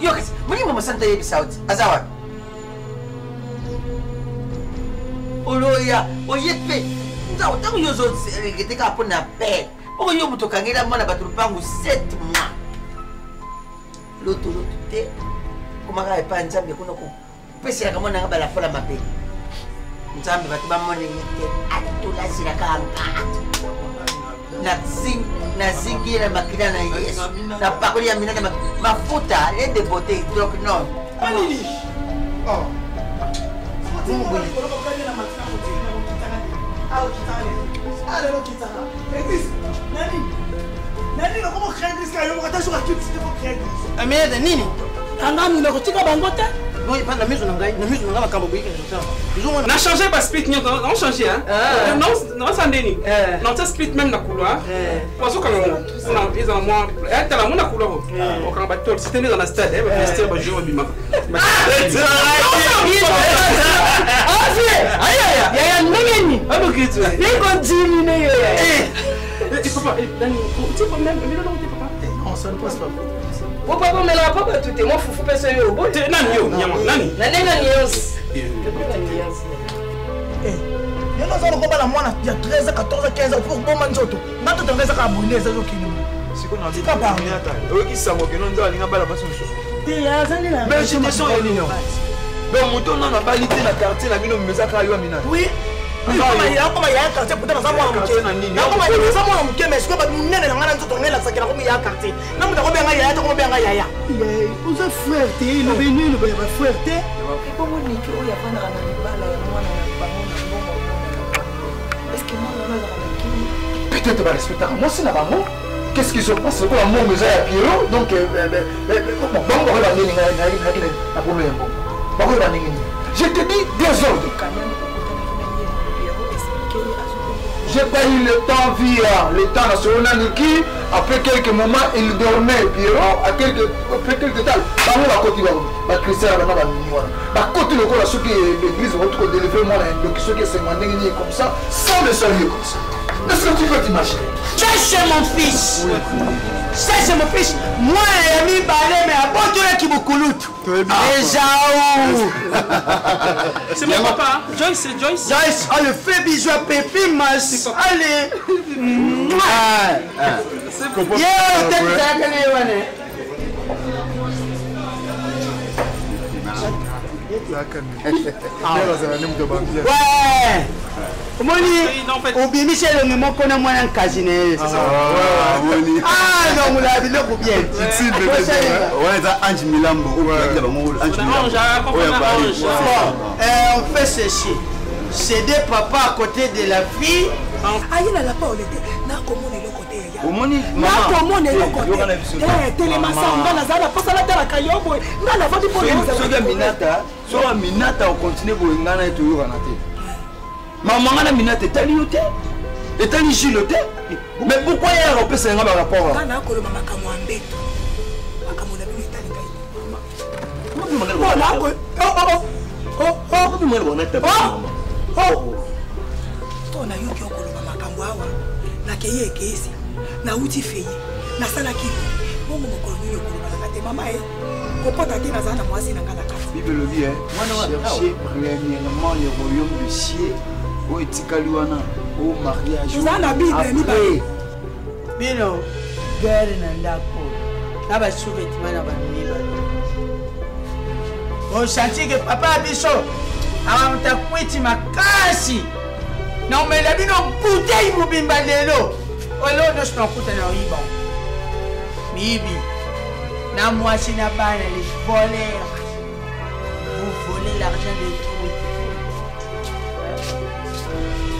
Yo kasi molimo mosantu ayebisa yo ti aza wapi? Oloya oye mpe ntango ntango yo ozoregete kaka mpo na paix oko yo moto okangela mwana bato lopango 7 mois lotoloto te komaka epai nzambe kuna kopeselaka mwana yanga balafola mabe nzambe bato bamona ye te atolazelaka nga nazingi ye na makila na yesu napakoli ya minata mafuta le de beauté donc non. Aminata nini? Kanga monoko, tika bango te. Na miso na ngai, na miso na ngai makambo boyiki na Na changé ba split nyonso, na changé hein. Non, non, ça ndeni. Na tia split même na couloir. Bazokanga ngo mpona ezala mwa etala ngo na couloir okanga batol site nde eza na stade ba vestiaire ba joueur babimaka. Yaya ndenge nini? Ekodimine yo. Papa, nani, tia même milolo te papa. Non, ça ne passe pas. Po papa omelaka mpo bato te mwa fufu mpe so yo oboyi. Te nani yo nyama nani? Na ndenge nuance. Yo oza lokobala mwana ya 13 14 15 po koboma nzoto nga nzoto nga ezaka boye nde eza ezokende. Tika parle. Oyoki sango keno nzambe alinga bala basi mosusu. Te, aza nde na Mais situation ya nini? Donc moto nano abali te na quartier na bino mezaka yo Amina. Oui, nakoma yaya quartier, pourtant naza mwana moke, naza mwana moke, mais sikoyo monene na ngai na nzoto ngai elakisaki nakomi yaya quartier na moto akobenga yaya te, komobenga yaya. Oza frère te, eloba eno eloba ya bafrère te. Ebongo niki oyo afandaka na libala ya mwana na bango na mbongo ya mwana na bango, est-ce mwana wana azalaka na kimia? Peut-être barespectaka mwasi na bango. Qu'est-ce qu'ils ont pensé lokola mbongo eza ya Piero? Donc bango bakoyeba ndenge nayaki na problème ya mbongo, bakoyeba ndenge nini? Je te dis désordre. Quand même okutanaki na ye Piero, explique ye azokombo. J'ai pas eu le temps via le temps national Niki. Après quelques moments, il dormait. Pierrot, à quelques, après quelques temps, bango bakoti bango, ba Christian bana ba mini wana. Bakoti lokola soki l'église bakoki ko délivrer mwana ya ndoki soki esengo ndenge nini comme ça, sans le saluer comme ça. Est-ce que tu peux t'imaginer? Ça c'est mon fils. Ça c'est mon fils. Mwana ya mibale me abotolaki bokulutu. Esaou. C'est mon papa. Joyce, c'est Joyce. Joyce, oh, le fait bisou à Pépi Mas. Allez. Yo, t'es Ouais. Omoni obimisi elongi moko na mwana nkazi na ye. Ah non, mola biloko bien. Wana eza Ange Milambo oyo bango Ange Milambo oyo ya Paris. Bon, on fait ceci. C'est deux papas à côté de la fille. Aye na lapa ole te, nakomona eloko te yaya. Omoni nakomona eloko te, telema sa nga nazala na posa natalaka yo boye, nga navandi mpo soki Aminata, soki Aminata okontinue boye, ngai na ye toyokana te. Mama nga na Aminata etali yo te, etali Gile te, mais pourquoi ye akopesa nga barapport? Nga nakoloba makambo ya mbeto, makambo na bino etali ngai. To nayoki okoloba makambo awa, nakei ekesi, nauti feye, nasalaki bongo mokolo nini okoloba nanga te mama e kokɔta te, nazala na mwasi na nga na kati. Bible elobi cherchez premièrement le royaume du ciel, oyo etikali wana o mariage. Toza na Bible mibale. Bino guerre na ndako na basous-vêtement na bamibale, osanti ke papa ya biso awamuta kwiti makasi na omela bino bouteille mobimba lelo olo nyonso nakuta na oyiba miyibi na mwasi na bana. Les voleurs, vous volez l'argent de tout.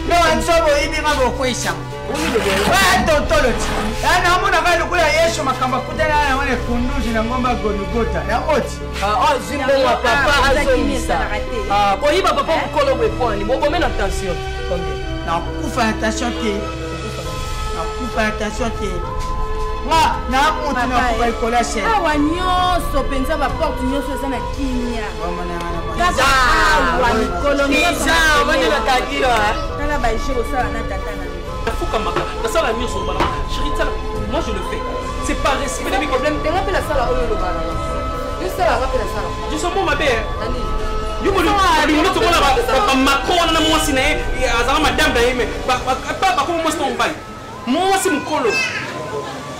No nso boyibi nga bokwesanga tontolo ti namonaka lokola Yesu makambo akutana na wana ekunduzi na ngomba Golgota yango ti. Azwi mbongo ya papa azongisa koyiba papa mokolo boye pwani bokome na tension. Nakufa na tension te, nakufa na tension te, nga na mutu nakufa likolo ya chaîne. Awa nyonso mpenza baporte nyonso eza na kimia, kaka awa mikolo nyonso tala baje osala na tata na nafukamaka, nasala nyonso balaka chéri tala, moi je le fais, c'est par respect. Problème te, nga mpe nasala oyo olobaka. Yosalaka mpe nasala. Joso mo mabe. Yo bolingo tomona bamacron wana na mwasi na ye azala madame na ye me bakoma mwasi na mobali, mwasi mokolo,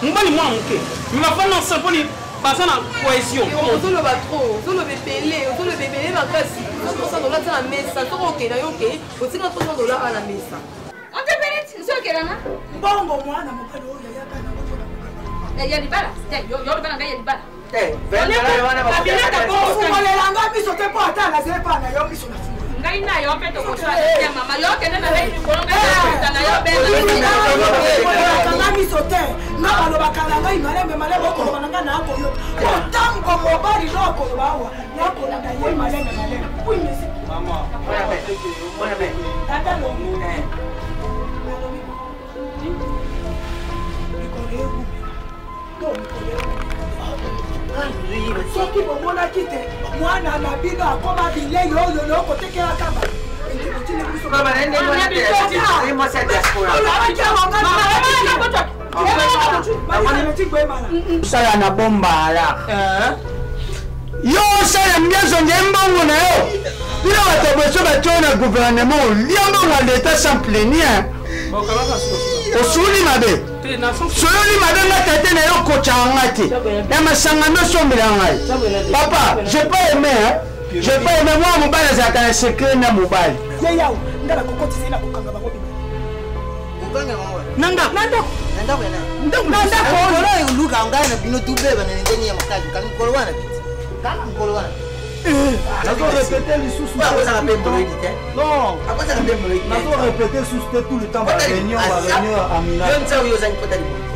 mobali mwana moke, me bafanda ensemble mponi baza na cohésion. Ozoloba trop, ozoloba ebele, ozoloba ebele makasi. 300 $ tia na mesa. Soki okei na yo, okei, otika 300 $ awa na mesa. Nzokelanga. Mbongo mwana mobali oyo yayaka nango mpona Ya libala te, yo libala, ngai ya libala. Fungolelanga miso te, mpo ata nazali mpa na yo, miso na Ngai na yo mpe tokosala te, mama. Yo kende na ngai likolo, ngai nakota na yo. Benganga miso te. Nga balobaka na ngai malembe malembe, okoloba na ngai nakoyoka. Otango mobali no akoloba awa, nakolanda ye malembe malembe. Tata longo, nalobi mikolo ewumela to mikolo ewumela, soki bomonaki te mwana na bino akoma bilei oyo nokotekelaka bato. Mama, na ndenge wana te, mwasi ya diaspora. Osala na bombala, yo osala nyonso nde mbongo na yo. Bino bato boso batio na gouvernement, olia mbongo ya leta sans plaignir. Osuli mabe, sololi mabe. Nga tate na yo kotyaka nga te na masanga nyonso omela ngai. Papa, j'ai pas aimé, hein? J'ai pas aimé. Mwana mobali azalaka na secret na mobali. Ye yawo, nga nakokotisa ye, nakokanga bango mibale. Na ndako. Na ndako. Na ndako ya ndako. Na ndako. Mokolo oyo oluka ngai na bino tubeba na ndenge ya makasi. Kaka mokolo wana piti, kaka mokolo wana. Nazo répéter lisusu. Akozala mpe moloidi te. Non. Akozala mpe moloidi. Nazo répéter lisusu te, tout le temps ba réunion, ba réunion Amina. Yo nzau, yo ozangi pota liboso.